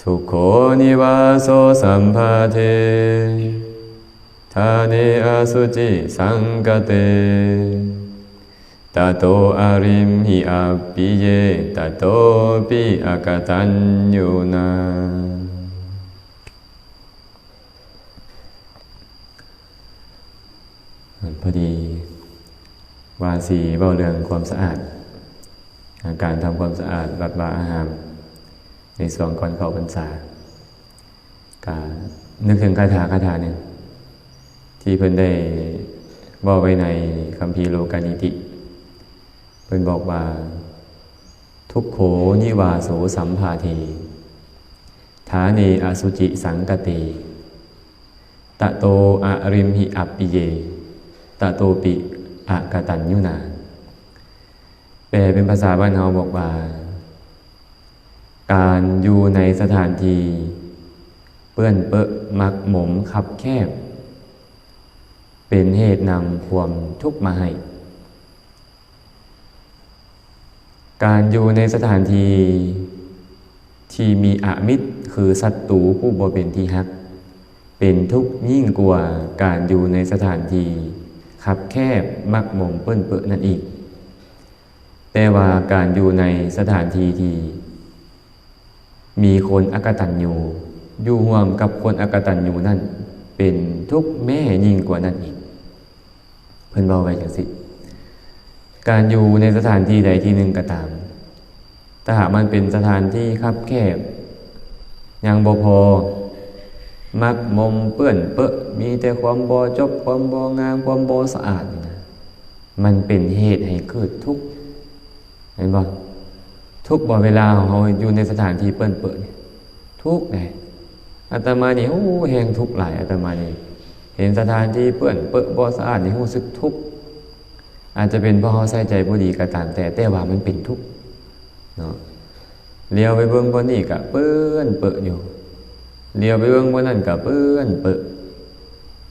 ທຸກໂຂນິວາໂສສຳພາເທ ຖາເນອະສຸຈິສັງກະເຕ ຕະໂຕອະລິມຫິອັບປິເຍ ຕະໂຕປິອະກະຕັນຍູນາ. ພໍດີວ່າຊິເວົ້າເລື່ອງຄວາມສະອາດ, ການທຳຄວາມສະອາດວັດວາອາຮາມ ໃນຊ່ວງກ່ອນເຂົ້າພັນສາ, ກະນຶກເຖິງຄາຖາຄາຖາໜຶ່ງ ທີ່ເພິ່ນໄດ້ເວົ້າໄວ້ໃນຄຳພີໂລການິຕິ. ເພິ່ນບອກວ່າ ທຸກໂຂນິວາໂສສຳພາເທ ຖາເນອະສຸຈິສັງກະເຕ ຕະໂຕອະລິມຫິອັບປິເຍ ຕະໂຕປິອະກະຕັນຍູນາ. ແປເປັນພາສາບ້ານເຮົາບອກວ່າ ການຢູ່ໃນສະຖານທີ່ເປື້ອນເປິ ໝັກໝົມ ຄັບແຄບ ເປັນເຫດນຳຄວາມທຸກມາໃຫ້. ການຢູ່ໃນສະຖານທີ່ທີ່ມີອະມິດ ຄືສັດຕູຜູ້ບໍ່ເປັນທີ່ຮັກ ເປັນທຸກຍິ່ງກວ່າການຢູ່ໃນສະຖານທີ່ຄັບແຄບ ໝັກໝົມ ເປື້ອນເປິນັ້ນອີກ. ແຕ່ວ່າການຢູ່ໃນສະຖານທີ່ທີ່ ມີຄົນອະກະຕັນຍູ ຢູ່ຮ່ວມກັບຄົນອະກະຕັນຍູນັ້ນ ເປັນທຸກແມ້ຍິ່ງກວ່ານັ້ນອີກ. ເພິ່ນເວົ້າໄວ້ຈັ່ງຊີ້. ການຢູ່ໃນສະຖານທີ່ໃດທີ່ໜຶ່ງກໍຕາມ, ຖ້າຫາກມັນເປັນສະຖານທີ່ຄັບແຄບ, ຍັງບໍ່ພໍ, ໝັກໝົມ ເປື້ອນເປິ, ມີແຕ່ຄວາມບໍ່ຈົບ, ຄວາມບໍ່ງາມ, ຄວາມບໍ່ສະອາດນີ້ນະ, ມັນເປັນເຫດໃຫ້ເກີດທຸກ. ແມ່ນບໍ່? ທຸກບໍ່ເວລາເຮົາຢູ່ໃນສະຖານທີ່ເປື້ອນເປິນີ້? ທຸກເດ້. ອາດຕະມານີ້ ໂອ້ ແຮງທຸກຫຼາຍ. ອາດຕະມານີ້ເຫັນສະຖານທີ່ເປື້ອນເປິບໍ່ສະອາດນີ້ ຮູ້ສຶກທຸກ. ອາດຈະເປັນເພາະເຮົາໃສ່ໃຈບໍ່ດີກໍຕາມແຕ່, ແຕ່ວ່າມັນເປັນທຸກເນາະ. ຫຼຽວໄປເບິ່ງບ່ອນນີ້ກະເປື້ອນເປິຢູ່. ຫຼຽວໄປເບິ່ງບ່ອນນັ້ນກະເປື້ອນເປິ.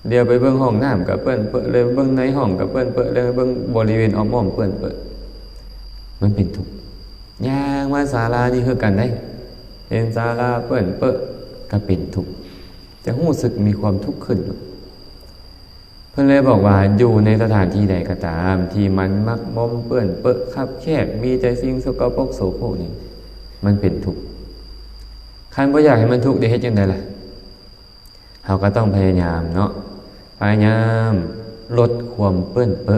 ຫຼຽວໄປເບິ່ງຫ້ອງນ້ຳກໍເປື້ອນເປິ, ເລີຍເບິ່ງໃນຫ້ອງກໍເປື້ອນເປິ, ເລີຍເບິ່ງບໍລິເວນອ້ອມໆເປື້ອນເປິ. ມັນເປັນທຸກ. ຍ່າງມາສາລານີ້ຄືກັນເດ້, ເຫັນສາລາເປື້ອນເປິກໍເປັນທຸກ, ຈະຮູ້ສຶກມີຄວາມທຸກຂຶ້ນ. ເພິ່ນເລີຍບອກວ່າ ຢູ່ໃນສະຖານທີ່ໃດກໍຕາມ ທີ່ມັນໝັກໝົມ ເປື້ອນເປິ ຄັບແຄບ, ມີແຕ່ສິ່ງສົກກະປົກໂສໂຄຣກນີ້, ມັນເປັນທຸກ. ຄັນບໍ່ຢາກໃຫ້ມັນທຸກ ໄດ້ເຮັດຈັ່ງໃດລະ? ເຮົາກໍຕ້ອງພະຍາຍາມເນາະ, ພະຍາຍາມລົດຄວາມເປື້ອນເປິ.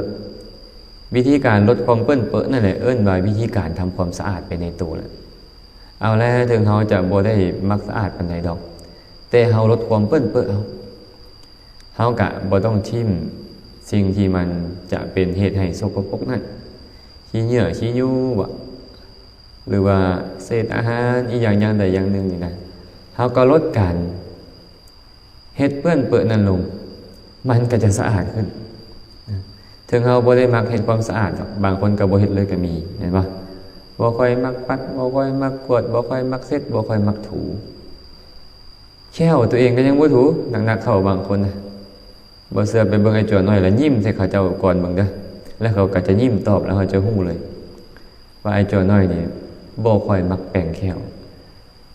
ວິທີການລົດຄວາມເປື້ອນເປິນັ້ນແຫຼະ ເອີ້ນວ່າວິທີການທຳຄວາມສະອາດໄປໃນໂຕແຫຼະ. ເອົາແລະ ເຖິງເຮົາຈະບໍ່ໄດ້ມັກສະອາດປານໃດດອກ, ແຕ່ເຮົາລົດຄວາມເປື້ອນເປິເອົາ. ເຮົາກະບໍ່ຕ້ອງຖິ້ມສິ່ງທີ່ມັນຈະເປັນເຫດໃຫ້ສົກກະປົກນັ້ນ, ຂີ້ເຫຍື້ອຂີ້ຫຍູ້ບໍ ຫຼືວ່າເສດອາຫານອີ່ຫຍັງຢ່າງໃດຢ່າງໜຶ່ງນີ້ນະ, ເຮົາກໍລົດການເຮັດເປື້ອນເປິນັ້ນລົງ, ມັນກໍຈະສະອາດຂຶ້ນ. ເຖິງເຮົາບໍ່ໄດ້ມັກເຮັດຄວາມສະອາດດອກ, ບາງຄົນກໍບໍ່ເຮັດເລີຍກໍມີ, ແມ່ນບໍ່? ບໍ່ຄ່ອຍມັກປັດ, ບໍ່ຄ່ອຍມັກກວາດ, ບໍ່ຄ່ອຍມັກເຊັດ, ບໍ່ຄ່ອຍມັກຖູ. ແຂ້ວຕົວເອງກໍຍັງບໍ່ຖູ, ໜັກໆເຂົ້າບາງຄົນນະ. ບໍ່ເຊື່ອໄປເບິ່ງໄອ້ຈົວນ້ອຍ ແລ້ວຍິ້ມໃສ່ເຂົາເຈົ້າກ່ອນເບິ່ງເດີ້, ແລ້ວເຂົາກໍຈະຍິ້ມຕອບ ແລ້ວເຮົາຈະຮູ້ເລີຍວ່າໄອ້ຈົວນ້ອຍນີ້ບໍ່ຄ່ອຍມັກແປງແຂ້ວ.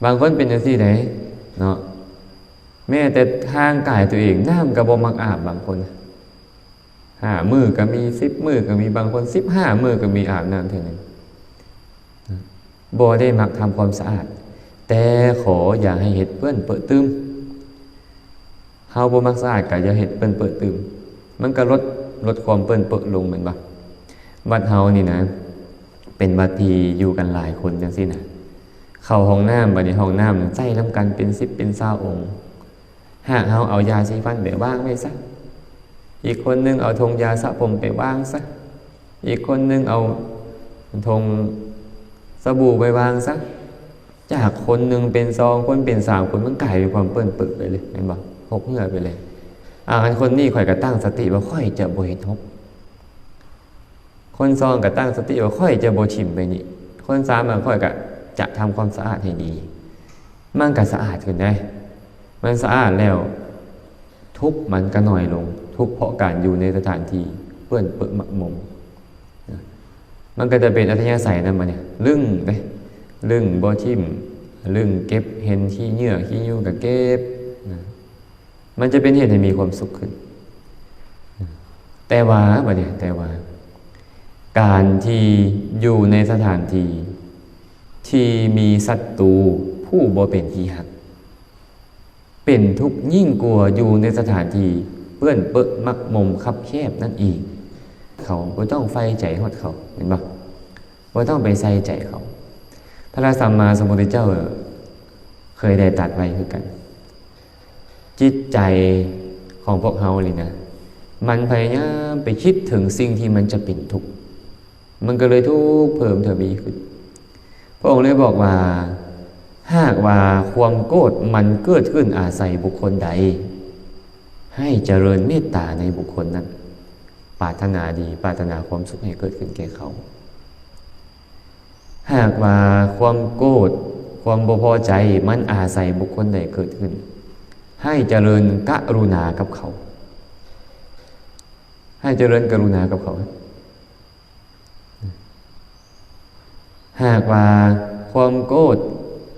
ບາງຄົນເປັນຈັ່ງຊີ້ເດ້ເນາະ, ແມ້ແຕ່ຮ່າງກາຍຕົວເອງ ນ້ຳກໍບໍ່ມັກອາບ. ບາງຄົນຫ້າມື້ກໍມີ, ສິບມື້ກໍມີ, ບາງຄົນສິບຫ້າມື້ກໍມີອາບນ້ຳເທື່ອໜຶ່ງ. ບໍ່ໄດ້ມັກທຳຄວາມສະອາດ, ແຕ່ຂໍຢ່າໃຫ້ເຮັດເປື້ອນເປິຕື່ມ. ເຮົາບໍ່ມັກສະອາດກໍຢ່າເຮັດເປື້ອນເປິຕື່ມ, ມັນກໍລົດ, ລົດຄວາມເປື້ອນເປິລົງ, ແມ່ນບໍ່? ວັດເຮົານີ້ນະ ເປັນວັດທີ່ຢູ່ກັນຫຼາຍຄົນຈັ່ງຊີ້ນະ, ເຂົ້າຫ້ອງນ້ຳ, ບັດນີ້ຫ້ອງນ້ຳໃຊ້ນຳກັນເປັນສິບເປັນຊາວອົງ. ຫາກເຮົາເອົາຢາສີຟັນໄປວາງໄວ້ຊະ, ອີກຄົນໜຶ່ງເອົາຖົງຢາສະຜົມໄປວາງຊະ, ອີກຄົນໜຶ່ງເອົາຖົງສະບູໄປວາງຊະ. ຈາກຄົນໜຶ່ງເປັນສອງ, ຄົນເປັນສາມ, ຄົນມັນກາຍເປັນຄວາມເປື້ອນເປິໄປເລີຍ, ແມ່ນບໍ່? ຫົກເຫື່ອໄປເລີຍ. ອາ ຄັນຄົນນີ້ ຂ້ອຍກໍຕັ້ງສະຕິວ່າ ຂ້ອຍຈະບໍ່ເຮັດຫົກ. ຄົນສອງກໍຕັ້ງສະຕິວ່າ ຂ້ອຍຈະບໍ່ຖິ້ມໄປນີ້, ຄົນສາມວ່າ ຂ້ອຍກໍຈະທຳຄວາມສະອາດໃຫ້ດີ. ມັນກໍສະອາດຂຶ້ນເດ້, ມັນສະອາດແລ້ວ ທຸກມັນກໍໜ້ອຍລົງ, ທຸກເພາະການຢູ່ໃນສະຖານທີ່ເປື້ອນເປິໝັກໝົມ. ມັນກໍຈະເປັນອັດທະຍາໄສນຳ ບັດນີ້ລຶ້ງເດ້, ລຶ້ງບໍ່ຖິ້ມ, ລຶ້ງເກັບ ເຫັນຂີ້ເຫຍື້ອຂີ້ຍຸງກໍເກັບນະ ມັນຈະເປັນເຫດໃຫ້ມີຄວາມສຸກຂຶ້ນ. ແຕ່ວ່າ ບັດນີ້ ແຕ່ວ່າ ການທີ່ຢູ່ໃນສະຖານທີ່ທີ່ມີສັດຕູຜູ້ບໍ່ເປັນທີ່ຮັກ ເປັນທຸກຍິ່ງກວ່າຢູ່ໃນສະຖານທີ່ເປື້ອນເປິະໝັກໝົມຄັບແຄບນັ້ນອີກ. ເຂົາບໍ່ຕ້ອງໃສ່ໃຈຮອດເຂົາ ແມ່ນບໍ່? ບໍ່ຕ້ອງໄປໃສ່ໃຈເຂົາ. ພະສຳມາສຳພຸດທະເຈົ້າເຄີຍໄດ້ຕັດໄວ້ຄືກັນ. ຈິດໃຈຂອງພວກເຮົານີ້ນະ ມັນພະຍາຍາມໄປຄິດເຖິງສິ່ງທີ່ມັນຈະເປັນທຸກ ມັນກໍເລີຍທຸກເພີ່ມທະວີຂຶ້ນ. ພະອົງເລີຍບອກວ່າ ຫາກວ່າຄວາມໂກດມັນເກີດຂຶ້ນອາໄສບຸກຄົນໃດ ໃຫ້ຈະເລີນເມດຕາໃນບຸກຄົນນັ້ນ ປາດຖະໜາດີ ປາດຖະໜາຄວາມສຸກໃຫ້ເກີດຂຶ້ນແກ່ເຂົາ. ຫາກວ່າຄວາມໂກດ ຄວາມບໍ່ພໍໃຈ ມັນອາໄສບຸກຄົນໃດເກີດຂຶ້ນ ໃຫ້ຈະເລີນກະລຸນາກັບເຂົາ ໃຫ້ຈະເລີນກະລຸນາກັບເຂົາ. ຫາກວ່າຄວາມໂກດ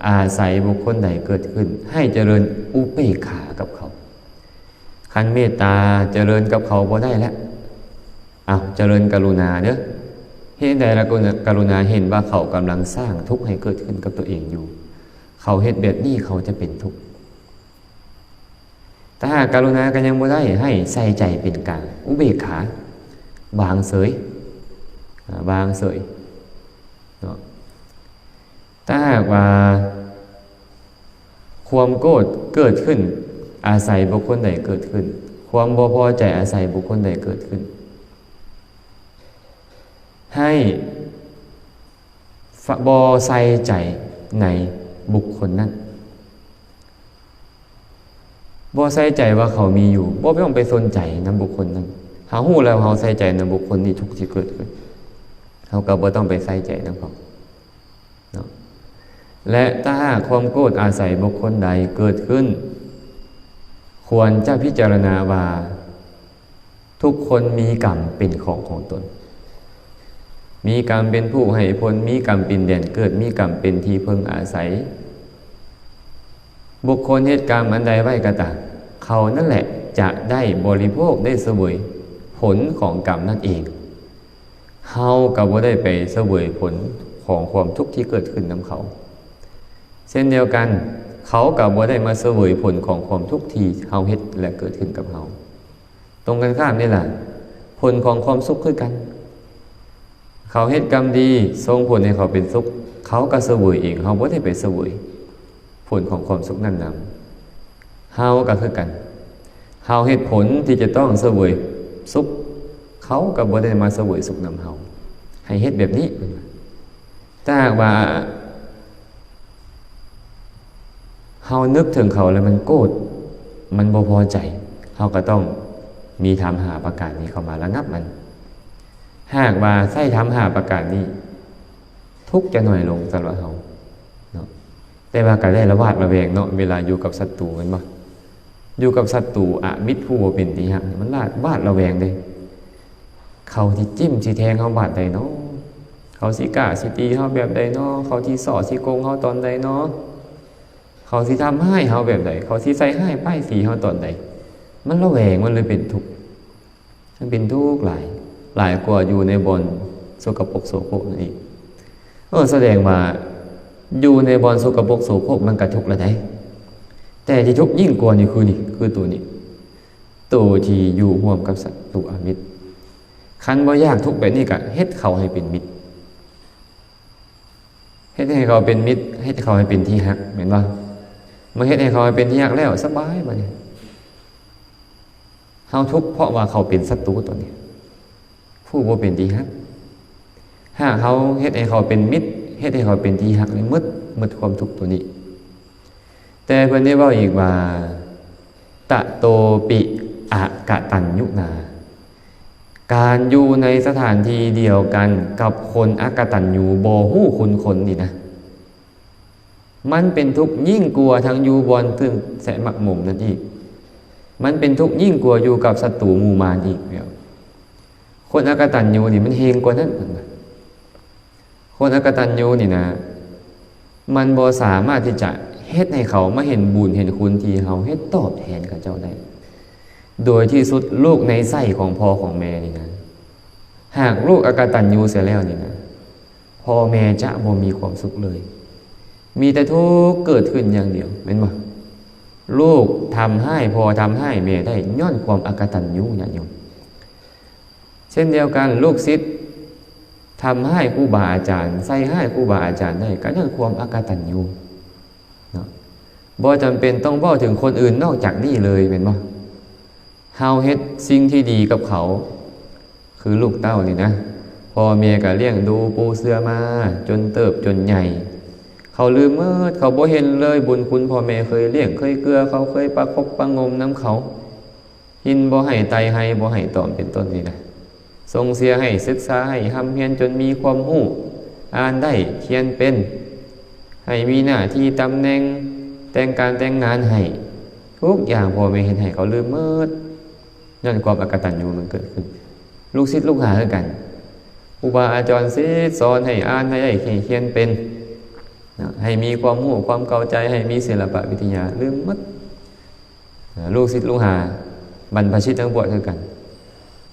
ອາໄສບຸກຄົນໃດເກີດຂຶ້ນ ໃຫ້ຈະເລີນອຸເບກຂາກັບເຂົາ. ຄັນເມດຕາຈະເລີນກັບເຂົາບໍ່ໄດ້ແລ້ວ ເອົາ ຈະເລີນກະລຸນາເດີ້. ເຮັດໃດລະ ກະລຸນາ ເຫັນວ່າເຂົາກຳລັງສ້າງທຸກໃຫ້ເກີດຂຶ້ນກັບຕົວເອງຢູ່ ເຂົາເຮັດແບບນີ້ເຂົາຈະເປັນທຸກ. ຖ້າຫາກກະລຸນາກໍຍັງບໍ່ໄດ້ ໃຫ້ໃສ່ໃຈເປັນກາງ ອຸເບກຂາ ວາງເສີຍ ອາ ວາງເສີຍເນາະ. ຖ້າຫາກວ່າຄວາມໂກດເກີດຂຶ້ນອາໄສບຸກຄົນໃດເກີດຂຶ້ນ ຄວາມບໍ່ພໍໃຈອາໄສບຸກຄົນໃດເກີດຂຶ້ນ ໃຫ້ ບໍ່ໃສ່ໃຈໃນບຸກຄົນນັ້ນ ບໍ່ໃສ່ໃຈວ່າເຂົາມີຢູ່ ບໍ່ຕ້ອງໄປສົນໃຈນຳບຸກຄົນນັ້ນ. ເຮົາຮູ້ແລ້ວ ເຮົາໃສ່ໃຈນຳບຸກຄົນນີ້ ທຸກທີ່ເກີດຂຶ້ນ ເຮົາກໍບໍ່ຕ້ອງໄປໃສ່ໃຈນຳເຂົາເນາະ. ແລະ ຖ້າຫາກຄວາມໂກດອາໄສບຸກຄົນໃດເກີດຂຶ້ນ ຄວນຈະພິຈາລະນາວ່າ ທຸກຄົນມີກຳເປັນຂອງຂອງຕົນ ມີກຳເປັນຜູ້ໃຫ້ຜົນ ມີກຳເປັນແດນເກີດ ມີກຳເປັນທີ່ເພິ່ງອາໄສ. ບຸກຄົນເຮັດກຳອັນໃດໄວ້ກໍຕາມ ເຂົານັ້ນແຫຼະຈະໄດ້ບໍລິໂພກ ໄດ້ສະເຫວີຍຜົນຂອງກຳນັ້ນເອງ. ເຮົາກໍບໍ່ໄດ້ໄປສະເຫວີຍຜົນຂອງຄວາມທຸກທີ່ເກີດຂຶ້ນນຳເຂົາ ເຊັ່ນດຽວກັນ ເຂົາກໍບໍ່ໄດ້ມາສະເຫວີຍຜົນຂອງຄວາມທຸກທີ່ເຮົາເຮັດ ແລະ ເກີດຂຶ້ນກັບເຮົາ. ຕົງກັນຂ້າມນີ້ລະ ຜົນຂອງຄວາມສຸກຄືກັນ ເຂົາເຮັດກຳດີ ສົ່ງຜົນໃຫ້ເຂົາເປັນສຸກ ເຂົາກໍສະເຫວີຍເອງ ເຮົາບໍ່ໄດ້ໄປສະເຫວີຍຜົນຂອງຄວາມສຸກນັ້ນນຳ. ເຮົາກໍຄືກັນ ເຮົາເຮັດຜົນທີ່ຈະຕ້ອງສະເຫວີຍສຸກ ເຂົາກໍບໍ່ໄດ້ມາສະເຫວີຍສຸກນຳເຮົາ. ໃຫ້ເຮັດແບບນີ້ ເພິ່ນວ່າ ຖ້າຫາກວ່າ ເຮົານຶກເຖິງເຂົາແລ້ວມັນໂກດ ມັນບໍ່ພໍໃຈ ເຮົາກໍຕ້ອງມີທຳຫ້າປະການນີ້ເຂົ້າມາລະງັບມັນ. ຫາກວ່າໃຊ້ທຳຫ້າປະການນີ້ ທຸກຈະໜ້ອຍລົງສຳລັບເຮົາເນາະ. ແຕ່ວ່າກໍໄດ້ລະຫວາດລະແວງເນາະ ເວລາຢູ່ກັບສັດຕູ ແມ່ນບໍ່? ຢູ່ກັບສັດຕູ ອະມິດ ຜູ້ບໍ່ເປັນທີ່ຮັກນີ້ ມັນລະຫວາດລະແວງເດ້. ເຂົາຊິຈິ້ມຊິແທງເຮົາບາດໃດນໍ? ເຂົາຊິກ້າຊິຕີເຮົາແບບໃດນໍ? ເຂົາຊິສໍ້ຊິໂກງເຮົາຕອນໃດນໍ? ເຂົາຊິທຳຮ້າຍເຮົາແບບໃດ? ເຂົາຊິໃສ່ຮ້າຍປ້າຍສີເຮົາຕອນໃດ? ມັນລະແວງ ມັນເລີຍເປັນທຸກ ມັນເປັນທຸກຫຼາຍ ຫຼາຍກວ່າຢູ່ໃນບ່ອນສົກກະປົກໂສໂຄຣກນັ້ນອີກ. ເອີ ສະແດງວ່າຢູ່ໃນບ່ອນສົກກະປົກໂສໂຄຣກມັນກະທຸກລະໃດ ແຕ່ທີ່ທຸກຍິ່ງກວ່ານີ້ຄືນີ້ ຄືໂຕນີ້ ໂຕທີ່ຢູ່ຮ່ວມກັບສັດຕູອາມິດ. ຄັນບໍ່ຢາກທຸກແບບນີ້ກະເຮັດເຂົາໃຫ້ເປັນມິດ ເຮັດໃຫ້ເຂົາເປັນມິດ ເຮັດເຂົາໃຫ້ເປັນທີ່ຮັກ ແມ່ນບໍ່? ເມື່ອເຮັດໃຫ້ເຂົາໃຫ້ເປັນທີ່ຮັກແລ້ວ ສະບາຍບາດນີ້. ເຮົາທຸກເພາະວ່າເຂົາເປັນສັດຕູຕົວນີ້ ຜູ້ບໍ່ເປັນທີ່ຮັກ. ຫາກເຮົາເຮັດໃຫ້ເຂົາເປັນມິດ ເຮັດໃຫ້ເຂົາເປັນທີ່ຮັກນີ້ ໝົດ ໝົດຄວາມທຸກຕົວນີ້. ແຕ່ເພິ່ນໄດ້ເວົ້າອີກວ່າ ຕະໂຕປິອະກະຕັນຍຸນາ ການຢູ່ໃນສະຖານທີ່ດຽວກັນກັບຄົນອະກະຕັນຍູ ບໍ່ຮູ້ຄຸນຄົນນີ້ນະ ມັນເປັນທຸກຍິ່ງກວ່າທັງຢູ່ບ່ອນຕຶ້ງແຊະໝາກໝົມນັ້ນອີກ. ມັນເປັນທຸກຍິ່ງກວ່າຢູ່ກັບສັດຕູໝູ່ມານອີກແລ້ວ. ຄົນອະກະຕັນຍູນີ້ມັນເຮງກວ່ານັ້ນ ເພິ່ນວ່າ. ຄົນອະກະຕັນຍູນີ້ນະ ມັນບໍ່ສາມາດທີ່ຈະເຮັດໃຫ້ເຂົາມາເຫັນບຸນເຫັນຄຸນທີ່ເຮົາເຮັດຕອບແທນເຂົາເຈົ້າໄດ້. ໂດຍທີ່ສຸດ ລູກໃນໄສ້ຂອງພໍ່ຂອງແມ່ນີ້ນະ ຫາກລູກອະກະຕັນຍູເສຍແລ້ວນີ້ນະ ພໍ່ແມ່ຈະບໍ່ມີຄວາມສຸກເລີຍ, ມີແຕ່ທຸກເກີດຂຶ້ນຢ່າງດຽວ ແມ່ນບໍ່? ລູກທຳຮ້າຍພໍ່ ທຳຮ້າຍແມ່ໄດ້ຍ້ອນຄວາມອະກະຕັນຍູ ຍາດໂຍມ. ເຊັ່ນດຽວກັນ ລູກສິດທຳຮ້າຍຄູບາອາຈານ ໃສ່ຮ້າຍຄູບາອາຈານໄດ້ ກໍຍ້ອນຄວາມອະກະຕັນຍູເນາະ. ບໍ່ຈຳເປັນຕ້ອງເວົ້າເຖິງຄົນອື່ນນອກຈາກນີ້ເລີຍ ແມ່ນບໍ່? ເຮົາເຮັດສິ່ງທີ່ດີກັບເຂົາ ຄືລູກເຕົ້ານີ້ນະ ພໍ່ແມ່ກໍລ້ຽງດູປູເສືອມາຈົນເຕີບຈົນໃຫຍ່, ເຂົາລືມໝົດ ເຂົາບໍ່ເຫັນເລີຍບຸນຄຸນພໍ່ແມ່ເຄີຍລ້ຽງ ເຄີຍເກື້ອເຂົາ ເຄີຍປະຄົບປະຫງົມນຳເຂົາ. ຫີນບໍ່ໃຫ້ໄຕ່ ໄຮ່ບໍ່ໃຫ້ຕອມ ເປັນຕົ້ນນີ້ນະ. ສົ່ງເສຍໃຫ້ສຶກສາ ໃຫ້ຮ່ຳຮຽນຈົນມີຄວາມຮູ້ ອ່ານໄດ້ ຂຽນເປັນ, ໃຫ້ມີໜ້າທີ່ຕຳແໜ່ງ, ແຕ່ງການແຕ່ງງານໃຫ້, ທຸກຢ່າງພໍ່ແມ່ເຮັດໃຫ້ເຂົາລືມໝົດ ຍ້ອນຄວາມອະກະຕັນຍູມັນເກີດຂຶ້ນ. ລູກສິດລູກຫາຄືກັນ ຄູບາອາຈານສິດສອນໃຫ້ອ່ານໃຫ້ໄດ້ ໃຫ້ຂຽນເປັນນະ, ໃຫ້ມີຄວາມຮູ້ຄວາມເຂົ້າໃຈ ໃຫ້ມີສິລະປະວິທະຍາ ລືມໝົດ. ອ່າ ລູກສິດລູກຫາ ບັນພະຊິດນັກບວດຄືກັນ.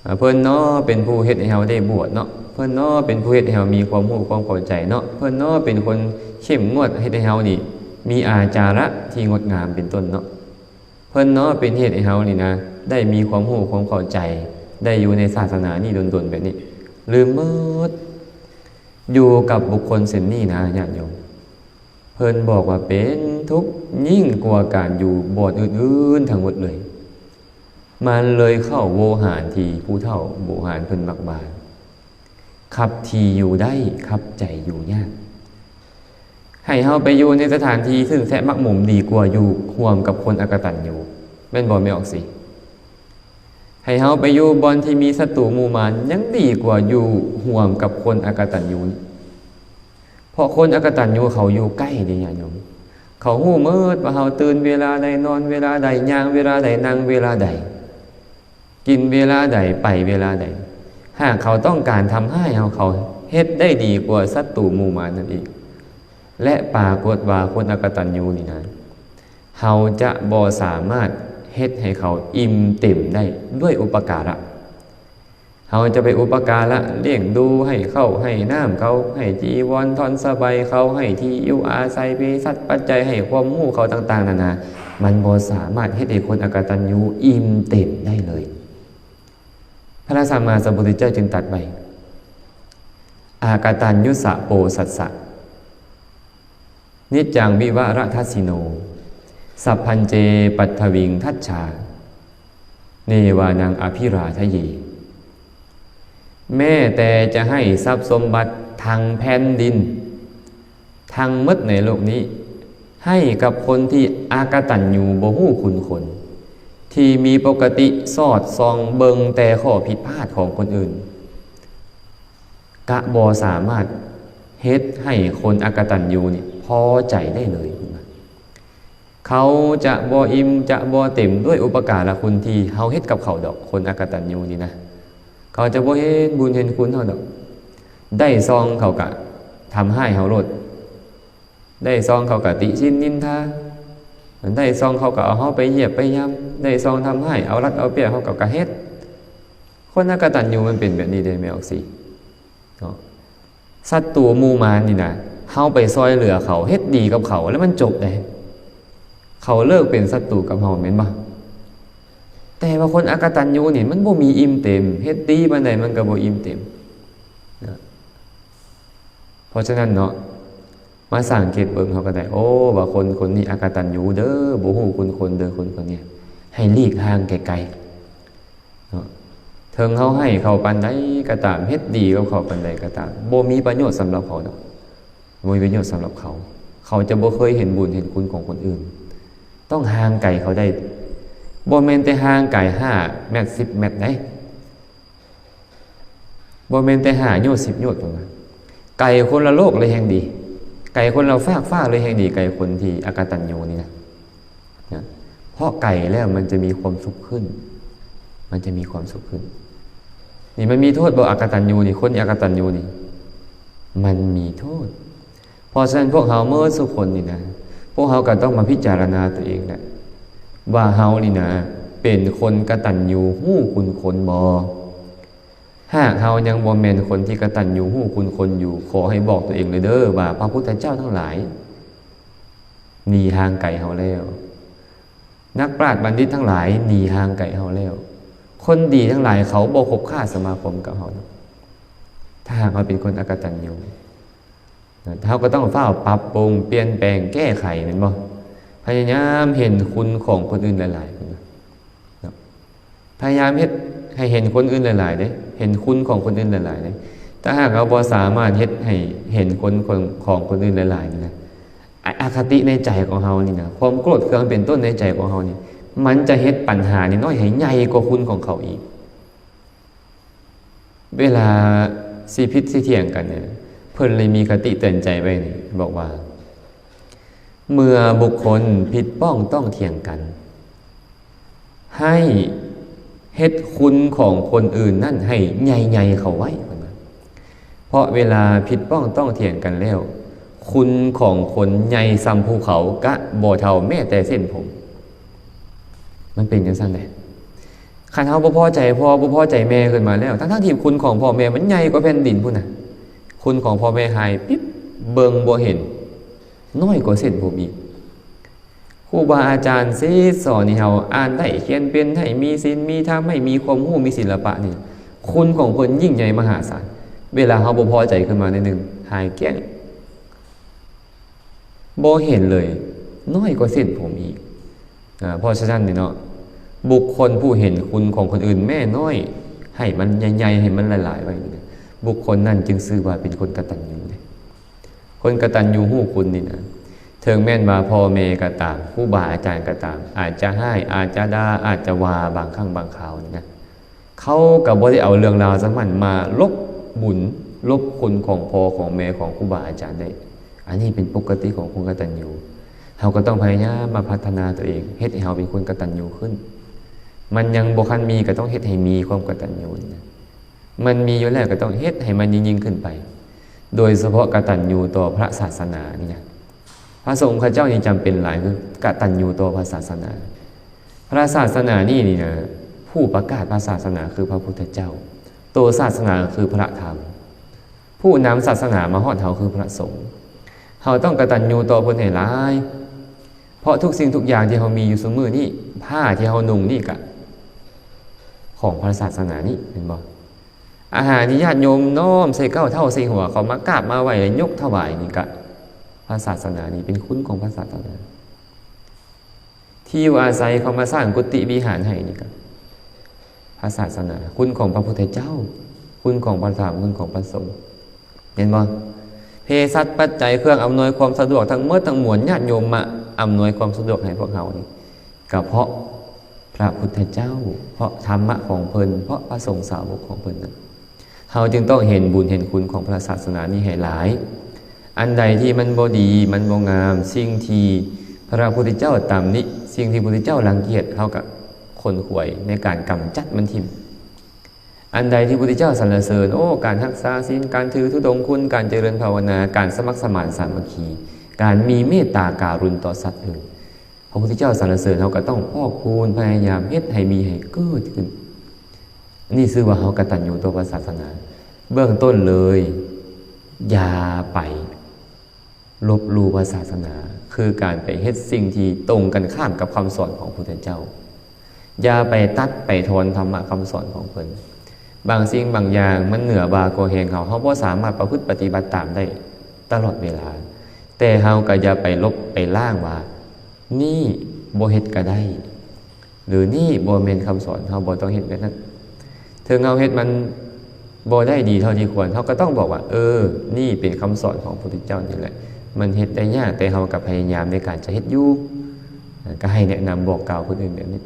ອ່າ ເພິ່ນເນາະເປັນຜູ້ເຮັດໃຫ້ເຮົາໄດ້ບວດເນາະ, ເພິ່ນເນາະເປັນຜູ້ເຮັດໃຫ້ເຮົາມີຄວາມຮູ້ຄວາມເຂົ້າໃຈເນາະ, ເພິ່ນເນາະເປັນຄົນເຂັ້ມງວດເຮັດໃຫ້ເຮົານີ້ມີອາຈາລະທີ່ງົດງາມເປັນຕົ້ນເນາະ, ເພິ່ນເນາະເປັນເຮັດໃຫ້ເຮົານີ້ນະ ໄດ້ມີຄວາມຮູ້ຄວາມເຂົ້າໃຈ ໄດ້ຢູ່ໃນສາສະໜານີ້ດົນໆແບບນີ້ ລືມໝົດ. ຢູ່ກັບບຸກຄົນເຊັ່ນນີ້ນະ ຍາດໂຍມ ເພິ່ນບອກວ່າເປັນທຸກຍິ່ງກວ່າການຢູ່ບ່ອນອື່ນໆທັງໝົດເລີຍ. ມັນເລີຍເຂົ້າໂວຫານທີ່ຜູ້ເຖົ້າໂບຮານເພິ່ນມັກວ່າ ຄັບທີ່ຢູ່ໄດ້ ຄັບໃຈຢູ່ຍາກ. ໃຫ້ເຮົາໄປຢູ່ໃນສະຖານທີ່ຊຶ້ງແຊະໝັກໝົມ ດີກວ່າຢູ່ຮ່ວມກັບຄົນອະກະຕັນຍູ ແມ່ນບໍ່ແມ່ອອກສີ? ໃຫ້ເຮົາໄປຢູ່ບ່ອນທີ່ມີສັດຕູໝູ່ມານ ຍັງດີກວ່າຢູ່ຮ່ວມກັບຄົນອະກະຕັນຍູ. ເພາະຄົນອະກະຕັນຍູເຂົາຢູ່ໃກ້ເດ້ຍາດໂຍມ, ເຂົາຮູ້ໝົດວ່າເຮົາຕື່ນເວລາໃດ ນອນເວລາໃດ ຍ່າງເວລາໃດ ນັ່ງເວລາໃດ ກິນເວລາໃດ ໄປເວລາໃດ. ຫາກເຂົາຕ້ອງການທຳຮ້າຍເຮົາ ເຂົາເຮັດໄດ້ດີກວ່າສັດຕູໝູ່ມານນັ້ນອີກ. ແລະ ປາກົດວ່າຄົນອະກະຕັນຍູນີ້ນະ ເຮົາຈະບໍ່ສາມາດເຮັດໃຫ້ເຂົາອີ່ມເຕັມໄດ້ດ້ວຍອຸປະກາລະ. ເຮົາຈະໄປອຸປະກາລະລ້ຽງດູ ໃຫ້ເຂົ້າໃຫ້ນ້ຳເຂົາ ໃຫ້ຈີວອນທ່ອນສະບາຍເຂົາ ໃຫ້ທີ່ຢູ່ອາໄສ ເພສັດປັດໄຈ ໃຫ້ຄວາມຮູ້ເຂົາຕ່າງໆນານາ, ມັນບໍ່ສາມາດເຮັດໃຫ້ຄົນອະກະຕັນຍູອີ່ມເຕັມໄດ້ເລີຍ. ພະສຳມາສຳພຸດທະເຈົ້າຈຶ່ງຕັດໄວ້ ອາກະຕັນຍຸສະໂປສັດສະ ນິດຈັງວິວະລະທັດສິໂນ ສັບພັນເຈປັດທະວິງທັດສາ ເນວານັງອະພິລາທະເຍ. ແມ້ແຕ່ຈະໃຫ້ຊັບສົມບັດທັງແຜ່ນດິນ ທັງໝົດໃນໂລກນີ້ ໃຫ້ກັບຄົນທີ່ອາກະຕັນຍູ ບໍ່ຮູ້ຄຸນຄົນ ທີ່ມີປົກກະຕິສອດສ່ອງເບິ່ງແຕ່ຂໍ້ຜິດພາດຂອງຄົນອື່ນ ກະບໍ່ສາມາດເຮັດໃຫ້ຄົນອາກະຕັນຍູນີ້ພໍໃຈໄດ້ເລີຍ. ເຂົາຈະບໍ່ອີ່ມ ຈະບໍ່ເຕັມດ້ວຍອຸປະກາລະຄຸນທີ່ເຮົາເຮັດກັບເຂົາດອກ. ຄົນອາກະຕັນຍູນີ້ນະ ເຂົາຈະບໍ່ເຫັນບຸນເຫັນຄຸນເຮົາດອກ. ໄດ້ຊ່ອງເຂົາກະທຳຮ້າຍເຮົາໂລດ, ໄດ້ຊ່ອງເຂົາກະຕິຊິນນິນທາ, ໄດ້ຊ່ອງເຂົາກະເອົາເຮົາໄປຢຽບໄປຢຳ, ໄດ້ຊ່ອງທຳຮ້າຍ ເອົາລັດເອົາປຽບເຮົາກະ ກະເຮັດ. ຄົນອາກະຕັນຍູມັນເປັນແບບນີ້ເດ້ ແມ່ອອກສີເນາະ. ສັດຕູໝູ່ມານນີ້ນະ ເຮົາໄປຊ່ອຍເຫຼືອເຂົາ ເຮັດດີກັບເຂົາ ແລ້ວມັນຈົບເດ້. ເຂົາເລີກເປັນສັດຕູກັບເຮົາ ແມ່ນບໍ່? ແຕ່ວ່າຄົນອາກະຕັນຍູນີ້ ມັນບໍ່ມີອີ່ມເຕັມ, ເຮັດດີປານໃດມັນກໍບໍ່ອີ່ມເຕັມນະ. ເພາະສະນັ້ນເນາະ ມາສັງເກດເບິ່ງເຮົາກໍໄດ້ ໂອ້ ວ່າຄົນຄົນນີ້ອາກະຕັນຍູເດີ ບໍ່ຮູ້ຄຸນຄົນເດີ ຄົນຄົນນີ້ ໃຫ້ຫຼີກຫ່າງໄກໆເນາະ. ເຖິງເຮົາໃຫ້ເຂົາປານໃດກໍຕາມ ເຮັດດີກັບເຂົາປານໃດກໍຕາມ ບໍ່ມີປະໂຫຍດສຳລັບເຂົາດອກ, ບໍ່ມີປະໂຫຍດສຳລັບເຂົາ. ເຂົາຈະບໍ່ເຄີຍເຫັນບຸນເຫັນຄຸນຂອງຄົນອື່ນ. ຕ້ອງຫ່າງໄກເຂົາໄດ້, ບໍ່ແມ່ນແຕ່ຫ່າງໄກຫ້າແມັດ ສິບແມັດໃດ. ບໍ່ແມ່ນແຕ່ຫ້າໂຍດ ສິບໂຍດພຸ້ນນະ, ໄກຄົນລະໂລກເລີຍແຮ່ງດີ, ໄກຄົນລະຟາກຟ້າເລີຍແຮ່ງດີ, ໄກຄົນທີ່ອະກະຕັນຍູນີ້ນະ, ນະ. ເພາະໄກແລ້ວມັນຈະມີຄວາມສຸກຂຶ້ນ, ມັນຈະມີຄວາມສຸກຂຶ້ນ. ນີ້ມັນມີໂທດບໍ່ ອະກະຕັນຍູນີ້, ຄົນທີ່ອະກະຕັນຍູນີ້ ມັນມີໂທດ. ເພາະສະນັ້ນພວກເຮົາໝົດທຸກຄົນນີ້ນະ ພວກເຮົາກໍຕ້ອງມາພິຈາລະນາຕົວເອງແຫຼະ ວ່າເຮົານີ້ນະ ເປັນຄົນກະຕັນຍູຮູ້ຄຸນຄົນບໍ່? ຫາກເຮົາຍັງບໍ່ແມ່ນຄົນທີ່ກະຕັນຍູຮູ້ຄຸນຄົນຢູ່, ຂໍໃຫ້ບອກຕົວເອງເລີຍເດີວ່າ ພະພຸດທະເຈົ້າທັງຫຼາຍໜີຫ່າງໄກເຮົາແລ້ວ, ນັກປາດບັນດິດທັງຫຼາຍໜີຫ່າງໄກເຮົາແລ້ວ, ຄົນດີທັງຫຼາຍເຂົາບໍ່ຄົບຄ້າສະມາຄົມກັບເຮົາ. ຖ້າຫາກເຮົາເປັນຄົນອະກະຕັນຍູ ເຮົາກໍຕ້ອງຟ້າວປັບປຸງ, ປ່ຽນແປງ, ແກ້ໄຂ, ແມ່ນບໍ່? ພະຍາຍາມເຫັນຄຸນຂອງຄົນອື່ນຫຼາຍໆ ເນາະ, ພະຍາຍາມເຮັດໃຫ້ເຫັນຄົນອື່ນຫຼາຍໆເດ້, ເຫັນຄຸນຂອງຄົນອື່ນຫຼາຍໆເດ້. ຖ້າຫາກເຮົາບໍ່ສາມາດເຮັດໃຫ້ເຫັນຄຸນຂອງ ຂອງຄົນອື່ນຫຼາຍໆນີ້ນະ, ອະ ອະຄະຕິໃນໃຈຂອງເຮົານີ້ນະ, ຄວາມໂກດເຄືອງເປັນຕົ້ນໃນໃຈຂອງເຮົານີ້, ມັນຈະເຮັດປັນຫານ້ອຍໆໃຫ້ໃຫຍ່ກວ່າຄຸນຂອງເຂົາອີກ. ເວລາຊິຜິດຊິຖຽງກັນນີ້ ເພິ່ນເລີຍມີຄະຕິເຕືອນໃຈໄວ້ນີ້ ບອກວ່າ ເມື່ອບຸກຄົນຜິດປ້ອງຕ້ອງຖຽງກັນ ໃຫ້ເຮັດຄຸນຂອງຄົນອື່ນນັ້ນໃຫ້ໃຫຍ່ໆເຂົ້າໄວ້ ເພິ່ນວ່າ. ເພາະເວລາຜິດປ້ອງຕ້ອງຖຽງກັນແລ້ວ ຄຸນຂອງຄົນໃຫຍ່ສ່ຳພູເຂົາກະບໍ່ເທົ່າແມ້ແຕ່ເສັ້ນຜົມ. ມັນເປັນຈັ່ງຊັ້ນເດ້. ຄັນເຮົາບໍ່ພໍໃຈພໍ່ ບໍ່ພໍໃຈແມ່ຂຶ້ນມາແລ້ວ ທັງໆທີ່ຄຸນຂອງພໍ່ແມ່ມັນໃຫຍ່ກວ່າແຜ່ນດິນພຸ້ນນະ, ຄຸນຂອງພໍ່ແມ່ຫາຍປິບ ເບິ່ງບໍ່ເຫັນ, ນ້ອຍກວ່າເສັ້ນຜົມອີກ. ຄູບາອາຈານຊີ້ສອນໃຫ້ເຮົາອ່ານໄດ້ຂຽນເປັນ, ໃຫ້ມີສິນມີທຳ, ໃຫ້ມີຄວາມຮູ້, ມີສິລະປະນີ້, ຄຸນຂອງເພິ່ນຍິ່ງໃຫຍ່ມະຫາສານ. ເວລາເຮົາບໍ່ພໍໃຈຂຶ້ນມາໜ້ອຍໜຶ່ງ ຫາຍກ້ຽງ. ບໍ່ເຫັນເລີຍ, ນ້ອຍກວ່າເສັ້ນຜົມອີກ. ອາ ເພາະສະນັ້ນນີ້ເນາະ, ບຸກຄົນຜູ້ເຫັນຄຸນຂອງຄົນອື່ນແມ້ນ້ອຍ ໃຫ້ມັນໃຫຍ່ໆ ໃຫ້ມັນຫຼາຍໆໄວ້ນີ້ນະ, ບຸກຄົນນັ້ນຈຶ່ງຊື່ວ່າເປັນຄົນກະຕັນຍູເດ້. ຄົນກະຕັນຍູຮູ້ຄຸນນີ້ນະ, ເຖິງແມ່ນວ່າພໍ່ແມ່ກໍຕາມ, ຄູບາອາຈານກໍຕາມ, ອາດຈະຮ້າຍ, ອາດຈະດ່າ, ອາດຈະວ່າບາງຄັ້ງບາງຄາວນີ້ນະ, ເຂົາກໍບໍ່ໄດ້ເອົາເລື່ອງລາວຈາກມັນມາລົບບຸນ ລົບຄຸນຂອງພໍ່ຂອງແມ່ຂອງຄູບາອາຈານໄດ້. ອັນນີ້ເປັນປົກກະຕິຂອງຄົນກະຕັນຍູ. ເຮົາກໍຕ້ອງພະຍາຍາມມາພັດທະນາຕົວເອງ, ເຮັດໃຫ້ເຮົາເປັນຄົນກະຕັນຍູຂຶ້ນ. ມັນຍັງບໍ່ທັນມີ ກໍຕ້ອງເຮັດໃຫ້ມີຄວາມກະຕັນຍູນີ້ນະ. ມັນມີຢູ່ແລ້ວ ກໍຕ້ອງເຮັດໃຫ້ມັນຍິ່ງໆຂຶ້ນໄປ. ໂດຍສະເພາະກະຕັນຍູຕໍ່ພະສາສະໜານີ້ນະ. ພະສົງເຂົາເຈົ້ານີ້ຈຳເປັນຫຼາຍ ຄືກະຕັນຍູຕໍ່ພະສາສະໜາ. ພະສາສະໜານີ້ນີ້ນະ, ຜູ້ປະກາດພະສາສະໜາຄືພະພຸດທະເຈົ້າ, ໂຕສາສະໜາຄືພະທຳ, ຜູ້ນຳສາສະໜາມາຮອດເຮົາຄືພະສົງ. ເຮົາຕ້ອງກະຕັນຍູຕໍ່ເພິ່ນໃຫ້ຫຼາຍ, ເພາະທຸກສິ່ງທຸກຢ່າງທີ່ເຮົາມີຢູ່ຊຸມື້ນີ້, ຜ້າທີ່ເຮົານຸ່ງນີ້ກະຂອງພະສາສະໜານີ້, ແມ່ນບໍ່? ອາຫານທີ່ຍາດໂຍມນ້ອມໃສ່ເກົ້າເທົ້າໃສ່ຫົວເຂົາມາກາບມາໄຫວ້ແລະຍົກຖວາຍນີ້ກະພະສາສະໜານີ້, ເປັນຄຸນຂອງພະສາສະໜາ. ທີ່ຢູ່ອາໄສເຂົາມາສ້າງກຸຕິວິຫານໃຫ້ນີ້ກະພະສາສະໜາ, ຄຸນຂອງພະພຸດທະເຈົ້າ, ຄຸນຂອງພະທຳ, ຄຸນຂອງພະສົງ. ເຫັນບໍ່? ເພສັດປັດໄຈ ເຄື່ອງອຳນວຍຄວາມສະດວກທັງໝົດທັງມວນ ຍາດໂຍມມາອຳນວຍຄວາມສະດວກໃຫ້ພວກເຮົານີ້ ກໍເພາະພະພຸດທະເຈົ້າ, ເພາະທຳມະຂອງເພິ່ນ, ເພາະພະສົງສາວົກຂອງເພິ່ນນັ້ນ. ເຮົາຈຶ່ງຕ້ອງເຫັນບຸນເຫັນຄຸນຂອງພະສາສະໜານີ້ໃຫ້ຫຼາຍ. ອັນໃດທີ່ມັນບໍ່ດີ, ມັນບໍ່ງາມ, ສິ່ງທີ່ພະພຸດທະເຈົ້າຕຳໜິ, ສິ່ງທີ່ພຸດທະເຈົ້າລັງກຽດ, ເຮົາກໍຂົນຂວາຍໃນການກຳຈັດມັນຖິ້ມ. ອັນໃດທີ່ພຸດທະເຈົ້າສັນລະເສີນ, ໂອ້ ການຮັກສາສິນ, ການຖືທຸດົງຄຸນ, ການຈະເລີນພາວະນາ, ການສະໝັກສະໝານສາມັກຄີ, ການມີເມດຕາກາລຸນຕໍ່ສັດອື່ນ, ພະພຸດທະເຈົ້າສັນລະເສີນ, ເຮົາກໍຕ້ອງພອກພູນ, ພະຍາຍາມເຮັດໃຫ້ມີໃຫ້ເກີດຂຶ້ນ. ອັນນີ້ຊື່ວ່າເຮົາກະຕັນຍູຕໍ່ພະສາສະໜາ. ເບື້ອງຕົ້ນເລີຍ, ຢ່າໄປ ລົບຫຼູ່ພະສາສະໜາ ຄືການໄປເຮັດສິ່ງທີ່ຕົງກັນຂ້າມກັບຄຳສອນຂອງພຸດທະເຈົ້າ. ຢ່າໄປຕັດໄປທອນທຳມະຄຳສອນຂອງເພິ່ນ. ບາງສິ່ງບາງຢ່າງມັນເໜືອບ່າກໍແຮງເຮົາ, ເຮົາບໍ່ສາມາດປະພຶດປະຕິບັດຕາມໄດ້ຕະຫຼອດເວລາ. ແຕ່ເຮົາກໍຢ່າໄປລົບໄປລ້າງວ່າ ນີ້ບໍ່ເຮັດກໍໄດ້. ຫຼື ນີ້ບໍ່ແມ່ນຄຳສອນ, ເຮົາບໍ່ຕ້ອງເຮັດແບບນັ້ນ. ເຖິງເຮົາເຮັດມັນບໍ່ໄດ້ດີເທົ່າທີ່ຄວນ, ເຮົາກໍຕ້ອງບອກວ່າ ເອີ ນີ້ເປັນຄຳສອນຂອງພະພຸດທະເຈົ້ານີ້ແຫຼະ, ມັນເຮັດໄດ້ຍາກ, ແຕ່ເຮົາກໍພະຍາຍາມໃນການຈະເຮັດຢູ່. ກໍໃຫ້ແນະນຳບອກກ່າວຄົນອື່ນແບບນີ້.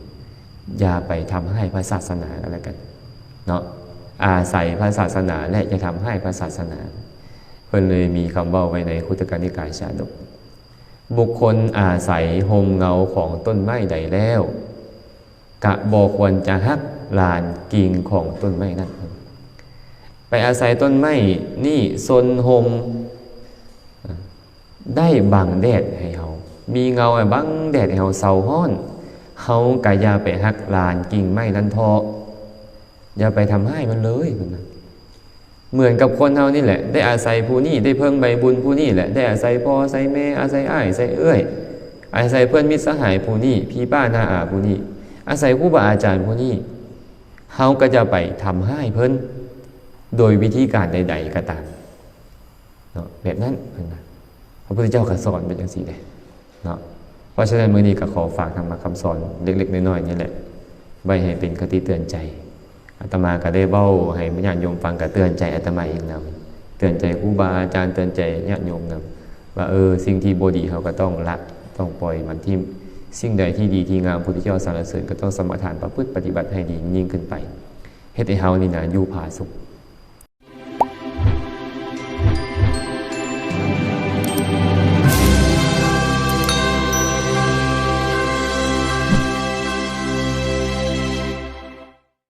ຢ່າໄປທຳຮ້າຍພະສາສະໜາກັນແລ້ວກັນເນາະ, ອາໄສພະສາສະໜາ ແລະ ຢ່າທຳຮ້າຍພະສາສະໜາ. ເພິ່ນເລີຍມີຄຳເວົ້າໄວ້ໃນຄຸດຕະກະນິກາຍຊາດົກ. ບຸກຄົນອາໄສຮົ່ມເງົາຂອງຕົ້ນໄມ້ໃດແລ້ວ ກະບໍ່ຄວນຈະຫັກລານກິ່ງຂອງຕົ້ນໄມ້ນັ້ນ. ໄປອາໄສຕົ້ນໄມ້ນີ້ຊົນຮົ່ມ, ໄດ້ບັງແດດໃຫ້ເຮົາ ມີເງົາບັງແດດໃຫ້ເຮົາເຊົາຮ້ອນ ເຮົາກໍຢ່າໄປຫັກລານກິ່ງໄມ້ລັນເທາະ ຢ່າໄປທຳຮ້າຍມັນເລີຍ ເພິ່ນວ່າ. ເໝືອນກັບຄົນເຮົານີ້ແຫຼະ ໄດ້ອາໄສຜູ້ນີ້ ໄດ້ເພິ່ງໃບບຸນຜູ້ນີ້ແຫຼະ ໄດ້ອາໄສພໍ່ ອາໄສແມ່ ອາໄສອ້າຍ ອາໄສເອື້ອຍ ອາໄສເພື່ອນມິດສະຫາຍຜູ້ນີ້ ພີ່ປ້ານ້າອາຜູ້ນີ້ ອາໄສຄູບາອາຈານຜູ້ນີ້ ເຮົາກໍຈະໄປທຳຮ້າຍເພິ່ນ ໂດຍວິທີການໃດໆກໍຕາມເນາະ ແບບນັ້ນເພິ່ນວ່າ. ພະພຸດທະເຈົ້າກໍສອນເປັນຈັ່ງຊີ້ເດ້ເນາະ. ເພາະສະນັ້ນ ມື້ນີ້ກໍຂໍຝາກທຳມະຄຳສອນເລັກໆນ້ອຍໆນີ້ແຫຼະ ໄວ້ໃຫ້ເປັນຄະຕິເຕືອນໃຈ. ອາດຕະມາກໍໄດ້ເວົ້າໃຫ້ຍາດໂຍມຟັງ ກໍເຕືອນໃຈອາດຕະມາເອງນຳ ເຕືອນໃຈຄູບາອາຈານ ເຕືອນໃຈຍາດໂຍມນຳ ວ່າ ເອີ ສິ່ງທີ່ບໍ່ດີເຮົາກໍຕ້ອງລະ ຕ້ອງປ່ອຍມັນຖິ້ມ ສິ່ງໃດທີ່ດີທີ່ງາມ ພຸດທະເຈົ້າສັນລະເສີນ ກໍຕ້ອງສະມາທານປະພຶດປະຕິບັດໃຫ້ດີຍິ່ງຂຶ້ນໄປ ເຮັດໃຫ້ເຮົານີ້ນະຢູ່ຜາສຸກ